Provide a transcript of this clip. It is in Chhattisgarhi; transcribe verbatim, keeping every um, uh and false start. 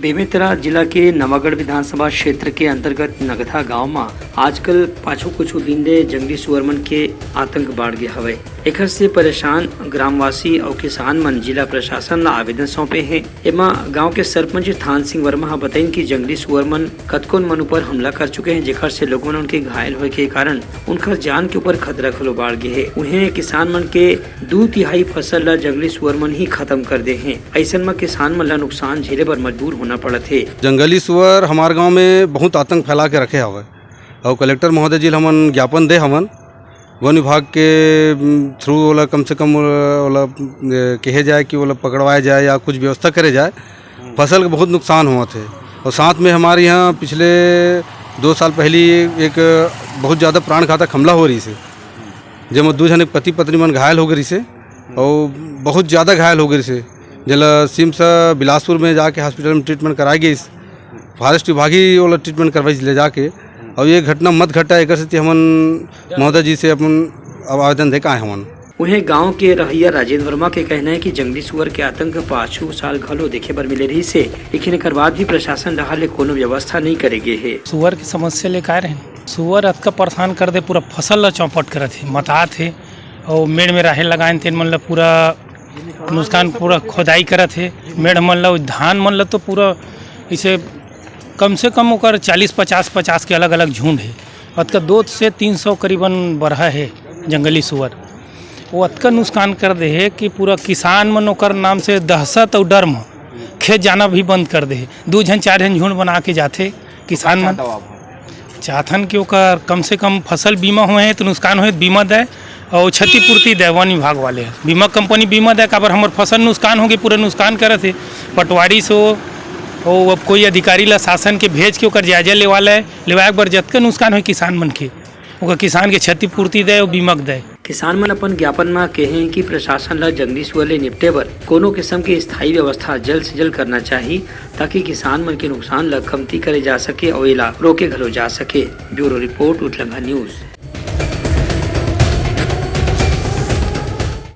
बेमेतरा जिला के नवागढ़ विधानसभा क्षेत्र के अंतर्गत नगधा गांव म आजकल पाछू कुछ दिन ले जंगली सुअर मन के आतंक बाढ़ गे हवय। एखर से परेशान ग्रामवासी अउ किसान मन जिला प्रशासन ला आवेदन सौंपे हे। एमा गांव के सरपंच थान सिंह वर्मा ह बताइन कि जंगली सुअर मन कतकोन मन ऊपर हमला कर चुके हैं, जेखर से लोगों मन के घायल होए के कारण उनकर जान के ऊपर खतरा घलो बाढ़ गे हे। उहें, किसान मन के दू तिहाई फसल ला जंगली सुअर मन ही खत्म कर दे हैं। अइसन म किसान मन ला नुकसान झेले बर मजबूर होना पड़त हे। जंगली सुअर हमार गांव में बहुत आतंक फैला के रखे हवय, अउ कलेक्टर महोदय जी ल हमन ज्ञापन दे हवन। वन विभाग के, उम, through ओला कम से कम ओला, ओला, ए, कहे जाए कि ओला पकड़वाए जाए या कुछ व्यवस्था करे जाए। फसल के बहुत नुकसान होवत हे, और साथ में हमारे यहाँ पिछले दो साल पहले एक बहुत ज़्यादा प्राण घातक हमला हो रहिस हे, जेमा दू झन एक पति पत्नी मन घायल हो गे रहिस हे, और बहुत ज़्यादा घायल हो गे रहिस हे, जेला सिम्स बिलासपुर में जाके हॉस्पिटल में ट्रीटमेंट कराए गइस। फॉरेस्ट विभाग ही ओला ट्रीटमेंट करवाइस ले जाके। और ये घटना मत घटा, एकर सेती हमन महोदय जी से अपन अब आवेदन दे के आए हवन। उहें, गांव के रहइया राजेंद्र वर्मा के कहना हे कि जंगली सुअर के आतंक पाछू साल घलो देखे बर मिले रहिस हे, लेकिन एकर बाद भी प्रशासन डहार ले कोनो व्यवस्था नइ करे गे हे। सुअर के समस्या ले काय रहे, सुअर अतका परेशान कर दे, पूरा फसल ला चौपट करत हे, मतात हे, अउ मेड़ में राहेर लगाएन तेन मन ला पूरा नुकसान, पूरा खोदाई करत हे। मेड़ मन ला, धान मन ला तो पूरा इसे कम से कम ओकर चालीस पचास, पचास के अलग-अलग झुंड हे। अतका दो से तीन सौ करीबन बरहा हे जंगली सुअर। वो अतका नुकसान कर दे हे कि पूरा किसान मन ओकर नाम से दहशत अउ डर म खेत जाना भी बंद कर दे हे। दू झन, चार झन झुंड बना के जाथे किसान मन। चाहथन कि ओकर कम से कम फसल बीमा होए हे तो नुकसान होए तो बीमा दे, अउ क्षतिपूर्ति दे वन विभाग वाले। बीमा कंपनी बीमा दे, काबर हमर फसल नुकसान होगे, पूरा नुकसान करत हे। पटवारी से हो, ओ अब कोई अधिकारी ला शासन के भेज के ओकर जायजा लेवा ले, लेवाए बर जतका नुकसान होए किसान मन के, ओकर किसान के क्षतिपूर्ति दे, ओ बीमा दे। किसान मन अपन ज्ञापन म कहे हैं कि प्रशासन ला जंगली सुअर ले निपटे बर कोनो किस्म के स्थायी व्यवस्था जल्द से जल्द करना चाही, ताकि किसान मन के नुकसान ला कमती करे जा सके अउ एला रोके घलो जा सके। Bureau report, Uthlanga news.